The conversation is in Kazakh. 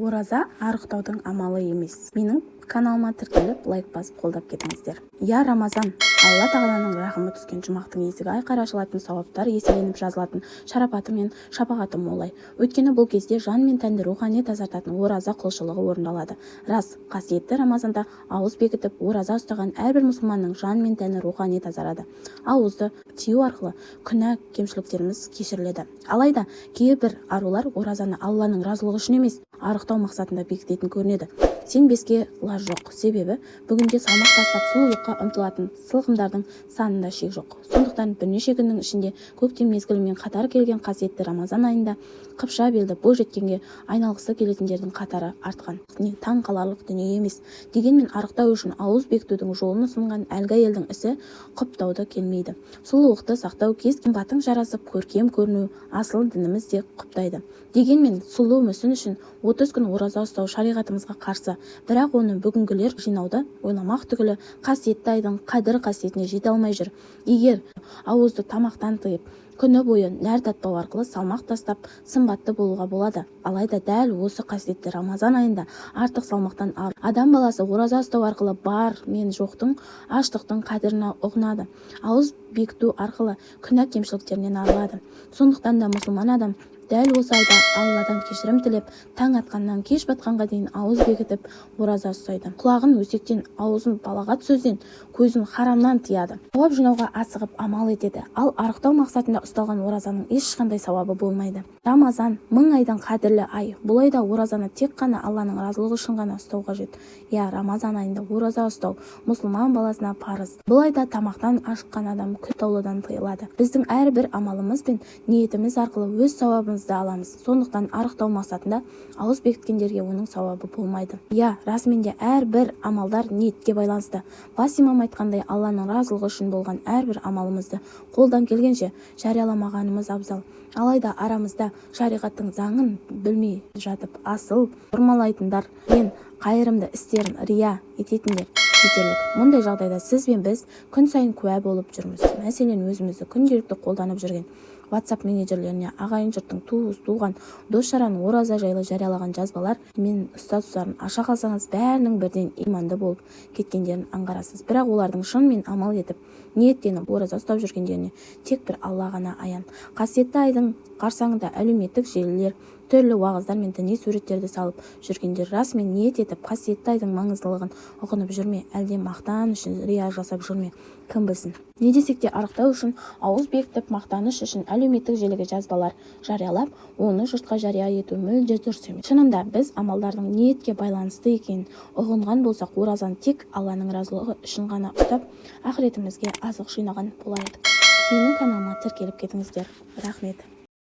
Ораза арықтаудың амалы емес. Менің каналыма тіркеліп, лайк басып, қолдап кетіңіздер. Иә, Рамазан – Алла тағаланың рахымы түскен, жұмақтың есігі айқара ашылатын, сауаптар еселеніп жазылатын, шарапаты мен шапағаты мол ай. Өйткені бұл кезде жан мен тәнді рухани тазартатын ораза құлшылығы орындалады. Рас, қасиетті Рамазанда ауыз бекітіп, ораза ұстаған әрбір мұсылманның жан мен тәні рухани тазарады. Ауызды тыю арқылы күнә, кемшіліктеріміз кешіріледі. Алайда кейбір арулар оразаны Алланың разылығы үшін емес, арықтау мақсатында бекітетін көрінеді. Сенбеске лаж жоқ, себебі бүгінде салмақ тастап, сұлулыққа ұмтылатын сылқымдардың санында шек жоқ. Сондықтан бірнеше күннің ішінде көктем мезгілімен қатар келген қасиетті Рамазан айында қыпша белді бойжеткенге айналғысы келетіндердің қатары артқан. Не таң қаларлық дүние емес. Дегенмен арықтау үшін ауыз бекітудің жолын ұсынған әлгі әйелдің ісі құптауды келмейді. Сұлулықты сақтау, кез сымбатың жарасып, көркем көріну асыл дініміз де құптайды. Дегенмен сұлу мүсін үшін 30 күн ораза ұстау шариғатымызға қарсы. Бірақ оны бүгінгілер жинауды ойламақ түгілі, қасиетті айдың қадір қасиетіне жете алмай жүр. Егер ауызды тамақтан тыйып, күні бойы нәр татпау арқылы салмақ тастап, сымбатты болуға болады. Алайда дәл осы қасиетті Рамазан айында артық салмақтан. Адам баласы ораза ұстау арқылы бар мен жоқтың, аштықтың қадірін ұғынады, ауыз бекіту арқылы күнә, кемшіліктерінен арылады. Сондықтан да мұсылман адам дәл осы айда Алладан кешірім тілеп, таң атқаннан кеш батқанға дейін ауыз бекітіп, ораза ұстайды. Құлағын өсектен, аузын балағат сөзден, көзін харамнан тыяды. Сауап жинауға асығып амал етеді. Ал арықтау мақсатында ұсталған оразаның ешқандай сауабы болмайды. Рамазан – мың айдан қадірлі ай. Бұл айда оразаны тек қана Алланың разылығы үшін ғана ұстау қажет. Иә, Рамазан айында ораза ұстау мұсылман баласына парыз. Бұл айда тамақтан ашыққан адам күн атаулыдан тыйылады. Біздің әрбір амалымыз бен ниетіміз арқылы өз сауабымызды аламыз. Сондықтан арықтау мақсатында ауыз бекіткендерге оның сауабы болмайды. Иә, расымен де, әрбір амалдар ниетке байланысты. Бас имам айтқандай, Алланың разылығы үшін болған әрбір амалымызды қолдан келгенше жарияламағанымыз абзал. Алайда арамызда шариғаттың заңын білмей жатып, асыл бұрмалайтындар мен қайырымды істерін рия ететіндер жетерлік. Мұндай жағдайда сіз бен біз күн сайын куә болып жүрміз. Мәселен, өзімізді күнделікті қолданып жүрген WhatsApp мессенджерлеріне ағайын жұрттың, туыс туған, дос жаранның ораза жайлы жариялаған жазбалар мен статустарын аша қалсаңыз, бәрінің бірден иманды болып кеткендерін аңғарасыз. Бірақ олардың шынымен амал етіп, ниеттеніп ораза ұстап жүргендеріне тек бір Алла ғана аян. Қасиетті айдың қарсаңында әлеуметтік желілер түрлі уағыздар мен діни суреттерді салып жүргендер расымен ниет етіп, қасиетті айдың маңыздылығын ұғынып жүр ме, әлде мақтан үшін рия жасап жүр ме, кім білсін? Не десек те, арықтау үшін ауыз бекітіп, мақтаныш үшін әлеуметтік желіге жазбалар жариялап, оны жұртқа жария ету мүлде дұрыс емес. Шынында, біз амалдардың ниетке байланысты екенін ұғынған болсақ, оразаны тек Алланың разылығы үшін ғана ұстап, ақыретімізге азық жинаған болар едік. Менің каналыма тіркеліп кетіңіздер. Рахмет.